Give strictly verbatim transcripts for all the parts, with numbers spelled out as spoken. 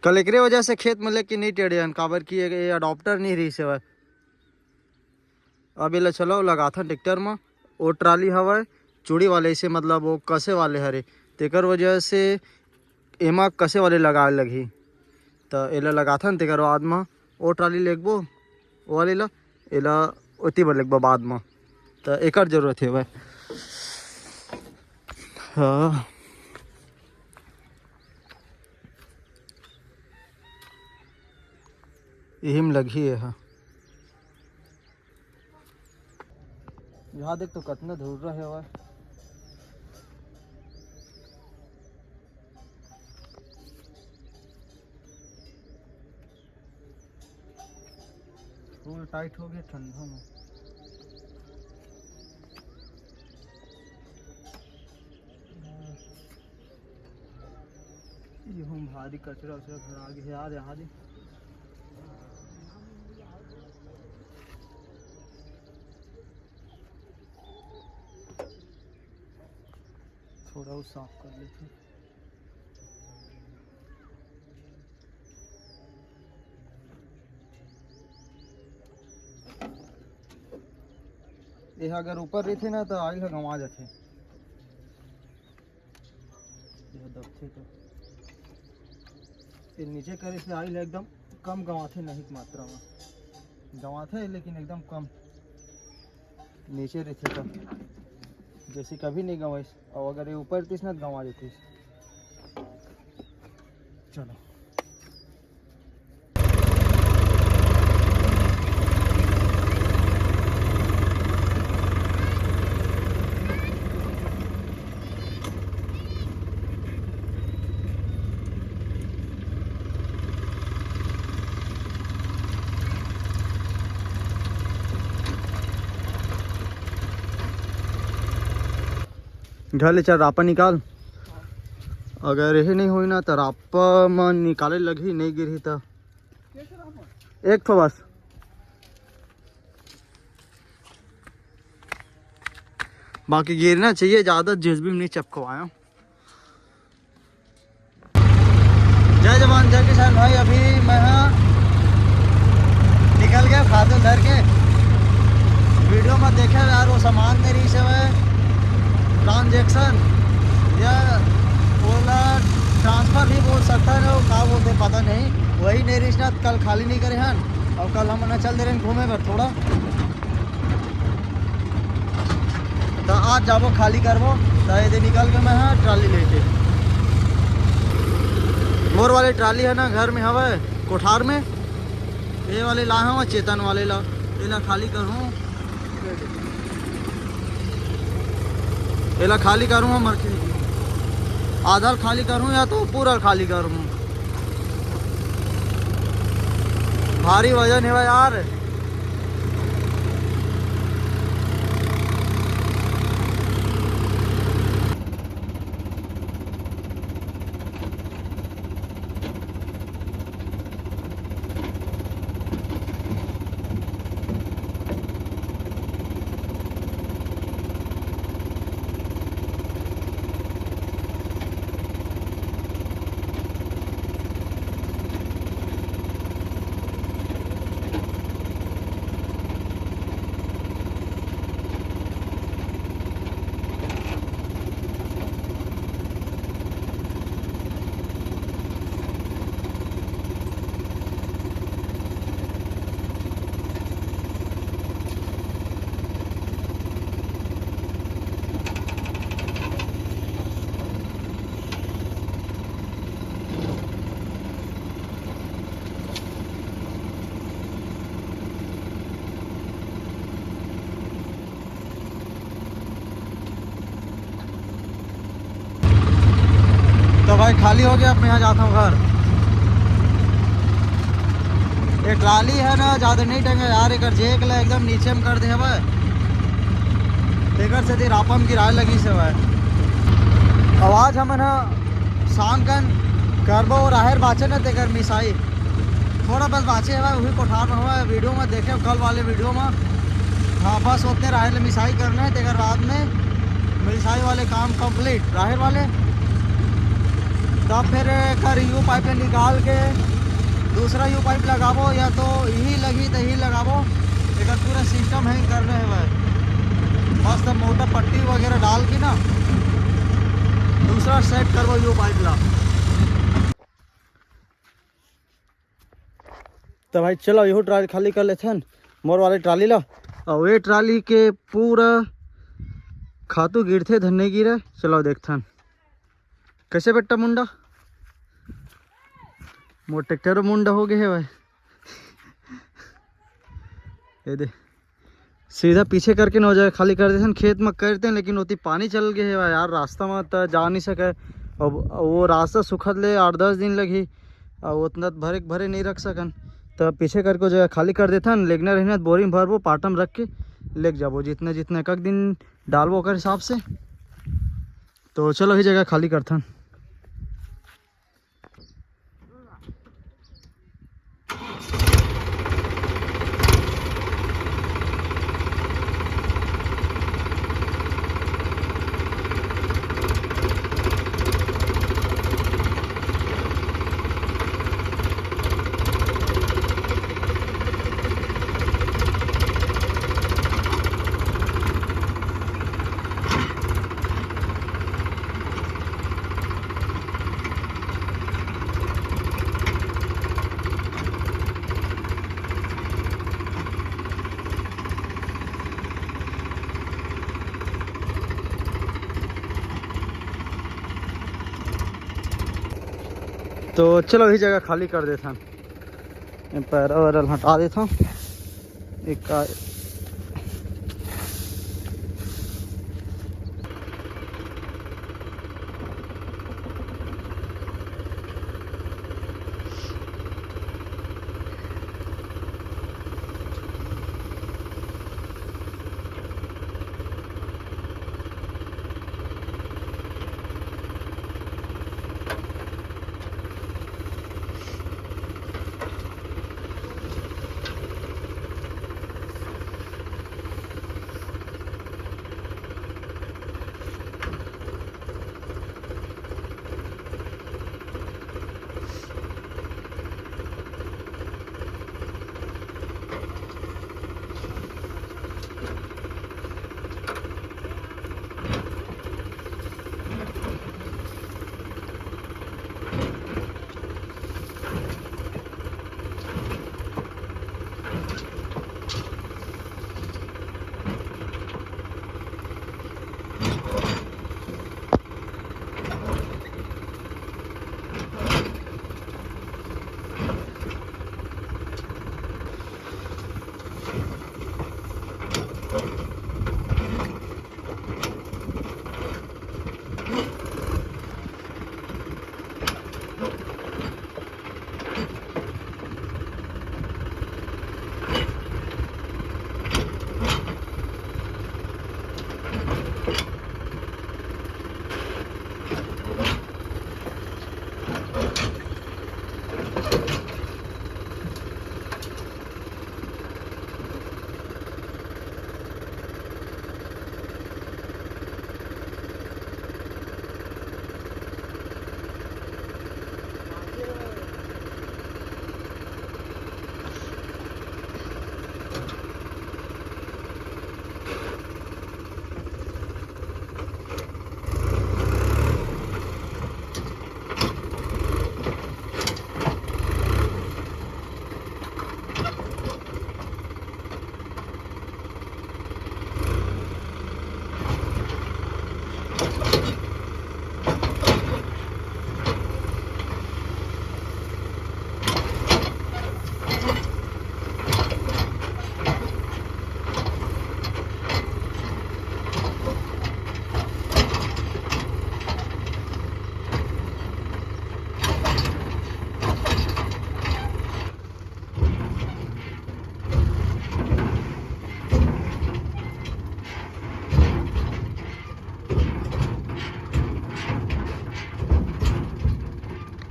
कल एकरे वजह से खेत में लेके नहीं टेढ़े हन, काबर कि ये, ये अडॉप्टर नहीं रहिस हवय। अब एला चलो लगाथन ट्रैक्टर म। ओ ट्राली हवय चूड़ी वाले, इसे मतलब वो कसे वाले हरे, तेकर वजह से एमा कसे वाले लगाए लगही। त एला लगाथन, तेकर बाद म ओ ट्राली लेगबो, ओ वाले ला, एला ओती बर लेगबो बाद म। त एकर जरूरत हे भाई। हाँ, इही म लगही एहा। यहाँ देख तो कतना धुर्रा हे भाई। फुल टाइट हो गया ठंडा में। ये हम भारी कचरा उचरा भरा गया यार, यहाँ दे। थोड़ा वो साफ कर लेते हैं। ये अगर ऊपर रहिथे ना, तो आइल ह गंवा जाथे। ये दबथे तो, ये नीचे करे से आइल ह एकदम कम गंवाथे, नहीं मात्रा में गंवाथे, लेकिन एकदम कम। नीचे रहिथे त जैसे कभी नहीं गंवाइस, और अगर ये ऊपर रहितिस ना, त गंवा देतिस। चलो। घर ले चल, रापा निकाल। अगर यही नहीं होई ना, तो रापा म निकाले लगही, नहीं गिरही तो एक ठो बस। बाकी गिरना चाहिए, ज़्यादा जेसीबी में नहीं चपकवाया। जय जवान, जय किसान भाई। अभी मैं हा निकल गया खाते धर के। वीडियो में देखे यार, वो सामान नहीं रहिस हवय, ट्रांजैक्शन या ओला ट्रांसफर भी बोल सकता है, वो का बोलते पता नहीं, वही नहीं रहिस ना, कल खाली नहीं करे हन। और कल हम ना चल दे रहे हैं घूमे बर थोड़ा। तो आज जाबो, खाली करबो। तो ये दे निकल के मैं हा ट्राली लेके, मोर वाले ट्राली है ना घर में हवय कोठार में, ये वाले ला हवं चेतन वाले ला, एला खाली करूँ, एला खाली करूँ हम, आधा खाली करूँ या तो पूरा खाली करूँ। भारी वजन है यार। तो भाई, खाली हो गया, अब मैं यहाँ जाता हूँ घर। ये ट्राली है ना, ज़्यादा नहीं टंगे यार, एकर जेक ला एकदम नीचे में कर दे हवय, तेकर सेती रापा म गिराए लगिस हवय। अब आज हमन ह शाम कन करबो, राहेर बाचे ना, तेकर मिसाई। थोड़ा बस बाचे हवय, वही कोठार में हवय, वीडियो में देखे कल वाले वीडियो में। हाँ, बस ओतने राहेर ले मिसाई करना है, तेकर बाद में मिसाई वाले काम कंप्लीट। राहेर वाले तब फिर एकर यू पाइप ला निकाल के दूसरा यू पाइप लगाबो, या तो यही लगी तो यही लगाबो। एकर पूरा सिस्टम है करने है भाई, मस्त मोटर पट्टी वगैरह डाल के ना दूसरा सेट करबो यू पाइप ला। तो भाई चलो, यहू ट्राली खाली कर लेथन, मोर वाले ट्राली ला। और ये ट्राली के पूरा खातू गिरथे धन्ने गिरे। चलो देखथन कैसे बेटा मुंडा, मोर ट्रैक्टर मुंडा हो गए है भाई। ये दे, सीधा पीछे करके ना हो जाए, खाली कर देथन। खेत में करते हैं, लेकिन ओती पानी चल गए है यार, रास्ता में तो जा नहीं सके। अब वो रास्ता सुखत ले आठ दस दिन लगी, और उतना भरे के भरे नहीं रख सकन। तो पीछे करके वो जगह खाली कर देथन, लेगना रहना बोरी में भरबो, पाटा में रख के लेके जाबो, जितना जितना एक एक दिन डालबो ओकर हिसाब से। तो चलो, ही जगह खाली करथन। तो चलो, वही जगह खाली कर देथन, पैरा वैरा हटा देथन। एक का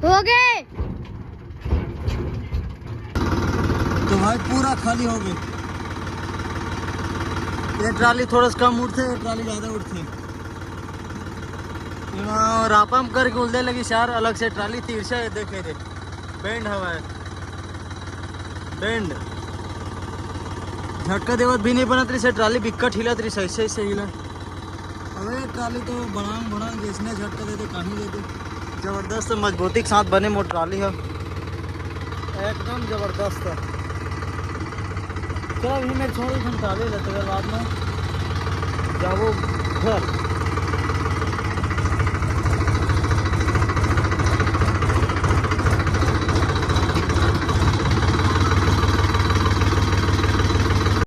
हो गए। तो भाई पूरा खाली हो गए। ये ट्राली थोड़ा सा कम उठते, ये ट्राली ज़्यादा उठते। रापम करके उलदे लगी यार, अलग से ट्राली तीरसा हे, देखे दे, बेंड हवा हे, बेंड। झटका देवत भी नहीं बनत रहिस हे, ट्राली बिक्कट हिलत रहिस हे, ऐसे ऐसे हिला। अबे ट्राली तो बड़ांग बड़ांग जैसने झटका देते, कहीं देते। जबरदस्त मजबूती के साथ बने मोर ट्राली हे, एकदम जबरदस्त हे। चलो अभी मैं छोड़ देथन ट्राली ला, तेकर बाद में जाबो घर।